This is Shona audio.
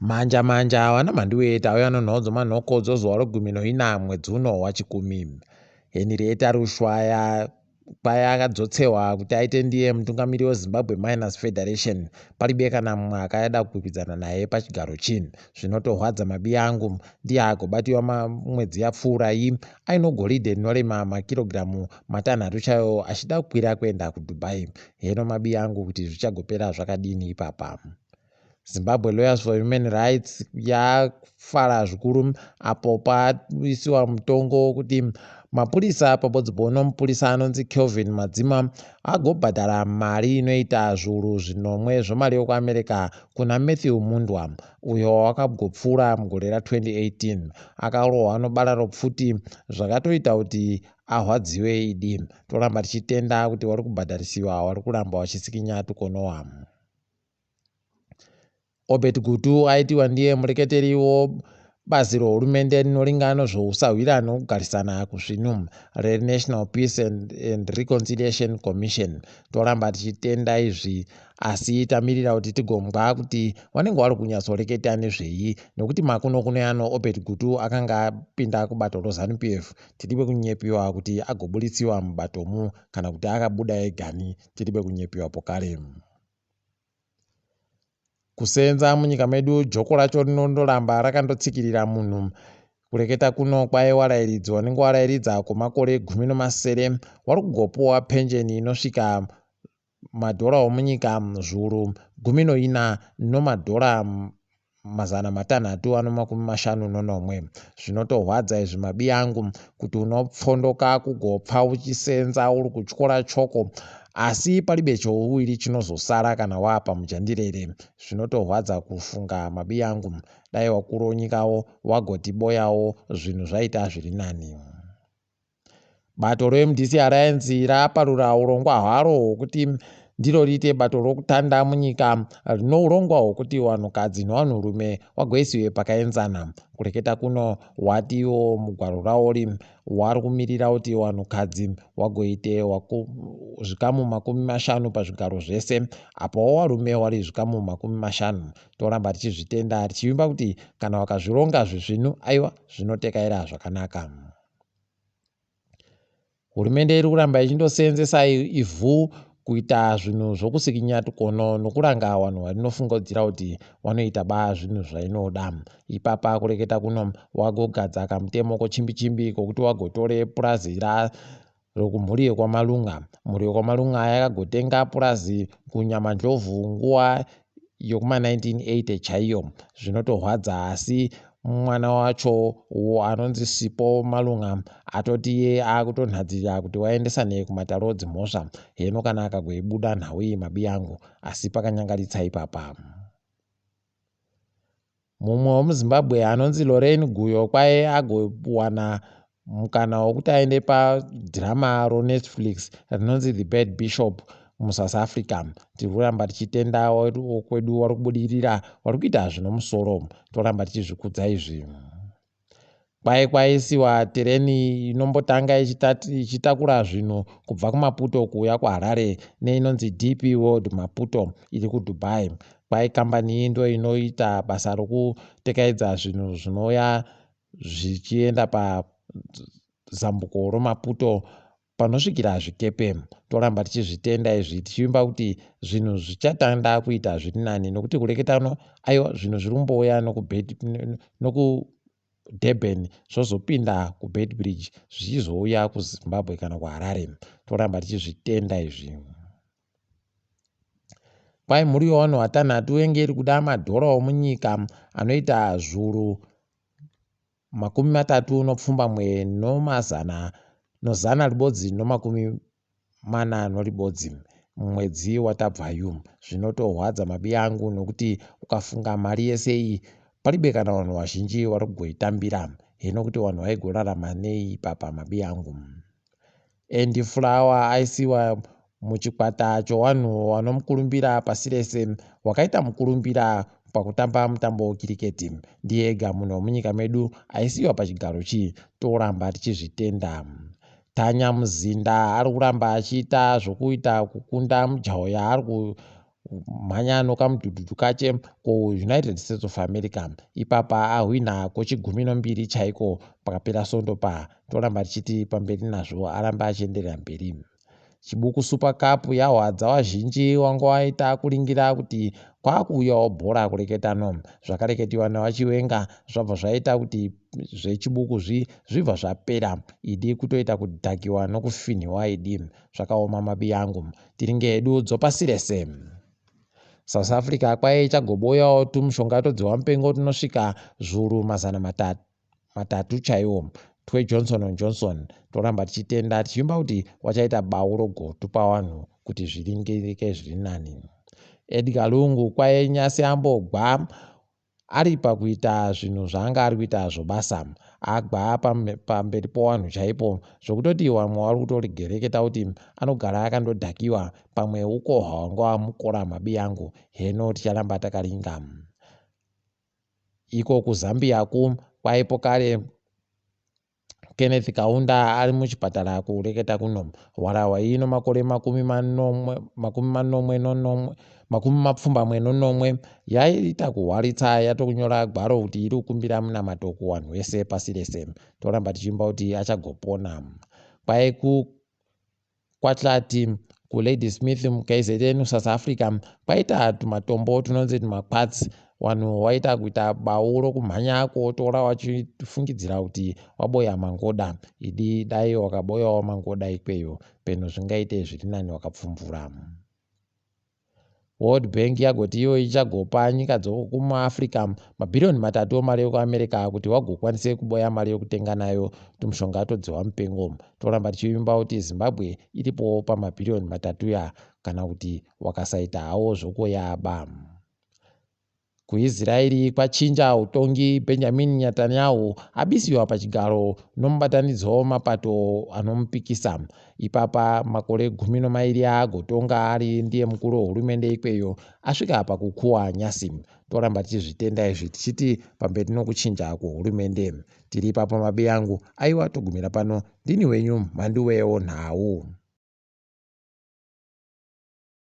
Manja manja vana Mhanduwe tauya nenhau manhoko dzozuva regumi noina mwedzi uno waChikumi. Henrietta Rushwaya payakadzotsewa kuti aite ndiye mutungamiri weZimbabwe Miners Federation palibe kana mumwe akada kukwikwidzana naye pachigaro chi. Zvinotorwadza mabiya angu ndiye agobatiwa mwedzi yapfuura iyi aino goridhe rinorema makirogiramu matanhatu chaiwo achida kukwira kuenda kuDubai. Heno mabiya angu kuti zvichagopera zvakadini ipapa. Zimbabwe Lawyers for Human Rights yafara zvikuru apo paisiwa mutongo wekuti mapurisa pabodzibo nomupurisa anonzi Kelvin Madzima agobhadhara mari inoita zviuru zvinomwe zvemari yokuAmerica kuna Matthew Mundwa uyo wakagopfuura mugore ra2018 akarohwa nobara ropfuti zvakatoita kuti ahwadziwe idi. Toramba tichitenda kuti wari kubhadharisiwa wari kuramba wachisikinya tukonowa. Obert Gutu aitiwa ndiye mureketeri wobazi rehurumende rinoringa nezvousahwira nokugarisana kusvinu reNational Peace and Reconciliation Commission. Toramba tichitenda izvi asi tamirira kuti tigombwa kuti vanenge vari kunyatsoreketa nezvei nekuti makuno kuno ano Obert Gutu akanga apinda kubato reZanu PF tiribe kunyepiwa kuti agoburitsiwa mubatomu kana kuti akabuda egani tiribe kunyepiwa pokare. Kusenza munyika medu joko racho rinondoramba rakandotsikirira munhu. Kureketa kuno kwaive warairidzi wanenge warairidza kwemakore 17 wari kugopuwa penjeni inosvika madhora omunyika zviuru 14 nomadhora 657. Zvinotorwadza izvi mabiya angu kuti unopfondoka kugopfa uchisenza uri kutyora choko asi palibe chouwiri chinozosara kana waapa mujandirere. Zvinotorwadza kufunga mabiya angu dai wakuru wonyikawo wagotiboyawo zvinhu zvaita zviri nani. Bato reMDC Alliance raparura urongwa hwaro hwokuti ndiro riite bato rokutanda munyika rino urongwa hwokuti vanhukadzi nevanhurume vagoisiwe pakaenzana. Kureketa kuno watiwo mugwaro raori wari kumirira kuti vanhukadzi vagoite zvikamu 50 pazvigaro zvese apowo varume wari zvikamu 50. Toramba tichizvitenda tichivimba kuti kana vakazvironga zvisvinu aiwa zvinotekaira zvakanaka. Hurumende iri kuramba ichindoseenzesa ivhu kuita zvinhu zvokusikinya tukono nokuranga vanhu varinofungidzira kuti vanoita ba zvinhu zvainoda. Ipapa kureketa kuno wagogadza kamutemo kochimbi-chimbi kokuti wagotore purazi ra rokumhuri yekwaMalunga. Mhuri yekwaMalunga yakagotenga purazi kuNyamandlovu nguva yekuma1980 chaiyo. Zvinotorwadza asi mwana wacho anonzi Sipo Malunga atoti iye akutonhadzirira kuti waendesane kumatare dzimhosva heno kana akagoibuda nhau iyi mabiyangu asi pakanyangaritsa ipapa. Mumwe wemuZimbabwe anonzi Lorraine Guyo kwaye agowana mukana wekuti aende padhirama roNetflix rinonzi The Bad Bishop muSouth Africa. Tiri kuramba tichitenda kwedu vari kubudirira vari kuita zvinomusoro toramba tichizvikudza izvi. Kwai kwaisiwa tereni inombotanga ichitakura zvinhu kubva kuMaputo kuuya kuHarare neinonzi DP World Maputo iri kuDubai. Kwai kambani iyi ndo inoita basa rokutekaidza zvinhu zvinouya zvichienda pazambuko roMaputo panosvikira zvikepe. Toramba tichizvitenda izvi tichivimba kuti zvinhu zvichatanda kuita zviri nani nokuti kureketano aiwa zvinhu zviri kumbouya nokuDurban zvozopinda kuBeitbridge zvichizouya kuZimbabwe kana kuHarare. Toramba tichizvitenda izvi. Kwai mhuri yevanhu vatanhatu yenge iri kuda madhora omunyika anoita zviuru 38 nomazana nozana ribodzi nomakumi mana noribodzi mumwedzi watabvayu. Zvinotorwadza mabiya angu nokuti ukafunga mari yese iyi palibe kana vanhu vazhinji vari kugoitambira hino kuti vanhu vaigorarama nei ipapa mabiya angu. Andy Flower aisiwa muchikwata chowanhu wanomukurumbira pasi rese wakaita mukurumbira pakutamba mutambo wekiriketi. Ndiye ega munhu wemunyika medu aisiwa pachigaro chi toramba tichizvitenda. Tanya Muzinda ari kuramba achiita zvokuita kukunda mujaho yaari Mhanya nokamudhudhudhu kache kuUnited States of America. Ipapa ahwina kochigumi nombiri chaiko pakapera sondo pa. Toramba tichiti pamberi nazvo, arambe achienderera mberi. Chibuku Super Cup yahwadza vazhinji wanga waita kuringira kuti kwakuuyawo bhora kureketano. Zvakareketiwa naVaChiwenga zvabva zvaita kuti zvechibuku zvibva zvapera. Idi kutoita kudhakiwa nokufinhiwa idi. Zvakaoma mabi angu. Tiringe hedu dzopasi rese. South Africa kwai ichagoboyawo tumushonga todziwa mupengo tunosvika zviuru 300 chaiwo tweJohnson and Johnson. Toramba tichitenda tichiimba kuti wachaita bau rogotupa vanhu kuti zviringirike zviri nani. Edgar Lungu kwai nyasi ambogwa ari pakuita zvinhu zvaanga ari kuita zvobasa, agwa pamberi powanhu chaipo, zvokutoti vamwe vari kutorigereketa kuti anogara akandodhakiwa, pamwe ukohwa wanga wamukora mabi angu. Heno ticharamba takaringa. Iko kuZambia ku kwaipo kare Kenneth Kaunda ari muchipatara kureketa kuno. Hwarahwa ino makore 77 87 yaita kuhwaritsa, yatokunyora gwaro kuti iri kukumbira munamato kuvanhu vese pasi rese. Toramba tichiimba kuti achagopona. Kwai kuKwatlati kuLadysmith muKZN South Africa kwaita tumatombo tunonzi tumaquartz. Vanhu waita kuita bau rokumhanya kuotora wachifungidzira kuti waboya mangoda. Idi dai wakaboyawo mangoda ikweyo peno zvingaite zviri nani wakapfumvura. World Bank yagoti iyo ichagopa nyika dzokumaAfrica mabhiriyoni 3 emari yekuAmerica kuti wagokwanise kuboya mari yokutenga nayo tumushonga todziwa mupengo. Toramba tichivimba kuti Zimbabwe iripowo pamabhiriyoni 3 ya, kana kuti wakasaita hawo zvokoyaba. KuIsraeri kwachinja utongi. Benjamin Netanyahu abisiwa pachigaro nomubatanidzwa wemapato anomupikisa. Ipapa makore 12 aagotonga ari ndiye mukuru wehurumende ikweyo asvika pakukuwa nyasi. Toramba tichizvitenda izvi tichiti pamberi nokuchinja kwehurumende. Tiri ipapo mabi angu, aiwa, togumira pano. Ndini wenyu Mhanduwewo Nhau.